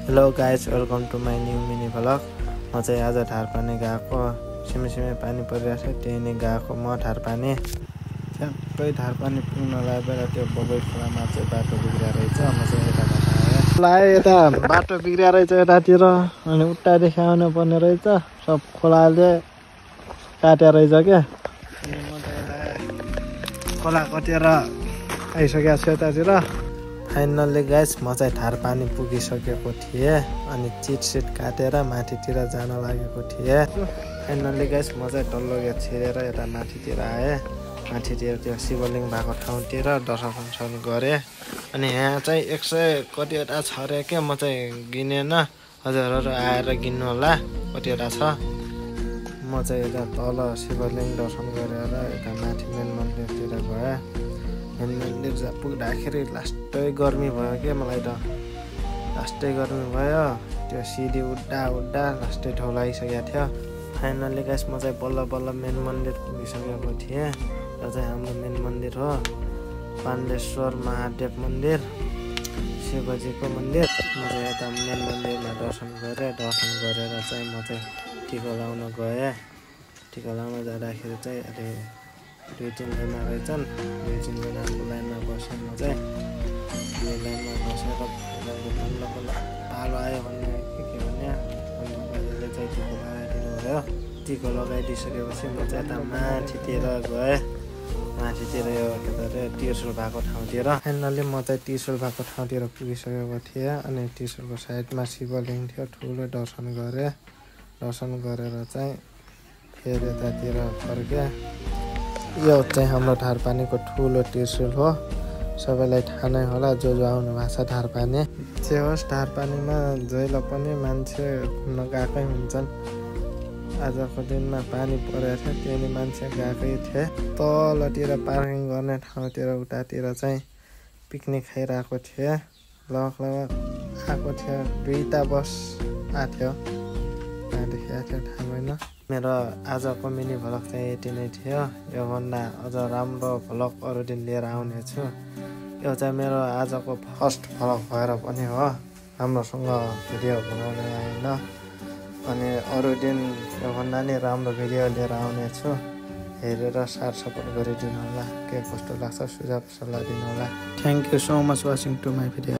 Hello guys, welcome to my new mini vlog. म चाहिँ आज ढारपानी गएको। सिमी पानी परिरहेको छ, त्यही नै गएको म ढारपानी। ठ्याक्कै ढारपानी पुग्न लागेर त्यो बबई खोलामा चाहिँ बाटो बिग्रिया रहेछ। म चाहिँ यताबाट आएँ। यता बाटो बिग्रिया रहेछ यतातिर, अनि उतादेखि आउनु पर्ने रहेछ। सब खोलाले काट्या रहेछ क्या। अनि म चाहिँ यता खोला कटेर आइसकेको छु यतातिर। फाइनल्ली गाइस, म चाहिँ ढारपानी पुगिसकेको थिएँ। अनि चिट काटेर माथितिर जान लागेको थिएँ। फाइनल्ली गाइस, म चाहिँ डल्लो गेट छिरेर यता माथितिर आएँ। माथितिर त्यो शिवलिङ्ग भएको ठाउँतिर दर्शन गरेँ। अनि यहाँ चाहिँ 100 कतिवटा छ अरे क्या, म चाहिँ गिनेन। हजुरहरू आएर गिन्नु होला कतिवटा छ। म चाहिँ यता तल शिवलिङ्ग दर्शन गरेर यता माथि मेन मन्दिरतिर गएँ। मेन मन्दिर पुग्दाखेरि लास्टै गर्मी भयो क्या मलाई त। लास्टै गर्मी भयो, त्यो सिडी उड्दा लास्टै ठाउँ लागिसकेको थियो। फाइनल्ली गाइस, म चाहिँ बल्ल मेन मन्दिर पुगिसकेको थिएँ। यो चाहिँ हाम्रो मेन मन्दिर हो, पाण्डेश्वर महादेव मन्दिर, शिवजीको मन्दिर। म चाहिँ यता मेन मन्दिरमा दर्शन गरेर चाहिँ म चाहिँ टिका लाउन गएँ। टिका लाउन जाँदाखेरि चाहिँ अहिले 2-3 जना रहेछन्। 2-3 जनाको लाइनमा बसेँ म चाहिँ। यो लाइनमा बसेर बल्ल पालो आयो भन्ने के भन्ने, अनि बाजेले चाहिँ टिको लगाइदिनु भयो। टिको लगाइदिइसकेपछि म चाहिँ यता माथितिर गएँ। माथितिर यो के अरे त्रिशुल भएको ठाउँतिर। फाइनल्ली म चाहिँ त्रिशुल भएको ठाउँतिर पुगिसकेको थिएँ। अनि त्रिशुलको साइडमा शिवलिङ्ग थियो, ठुलो दर्शन गरेँ। दर्शन गरेर चाहिँ फेरि यतातिर फर्केँ। यो चाहिँ हाम्रो ढारपानीको ठुलो त्रिशुल हो। सबैलाई थाहा नै होला, जो आउनु भएको छ ढारपानी। जे होस्, ढारपानीमा जहिले पनि मान्छे घुम्न गएकै हुन्छन्। आजको दिनमा पानी परेको थियो, त्यही मान्छे गएकै थिए। तलतिर पार्किङ गर्ने ठाउँतिर उतातिर चाहिँ पिकनिक खाइरहेको थिएँ। लगभग आएको थियो 2टा बस आएको थियो। कहाँदेखि आएको थियो थाहा भएन। मेरो आजको मिनी भ्लग चाहिँ यति नै थियो। योभन्दा अझ राम्रो भ्लग अरू दिन लिएर आउनेछु। यो चाहिँ मेरो आजको फर्स्ट भ्लग भएर पनि हो, राम्रोसँग भिडियो बनाउने आएन। अनि अरू दिन योभन्दा नि राम्रो भिडियो लिएर आउनेछु। हेरेर साथ सपोर्ट गरिदिनु होला। के कस्तो लाग्छ सुझाव सल्लाह दिनु होला। Thank you so much watching to my video.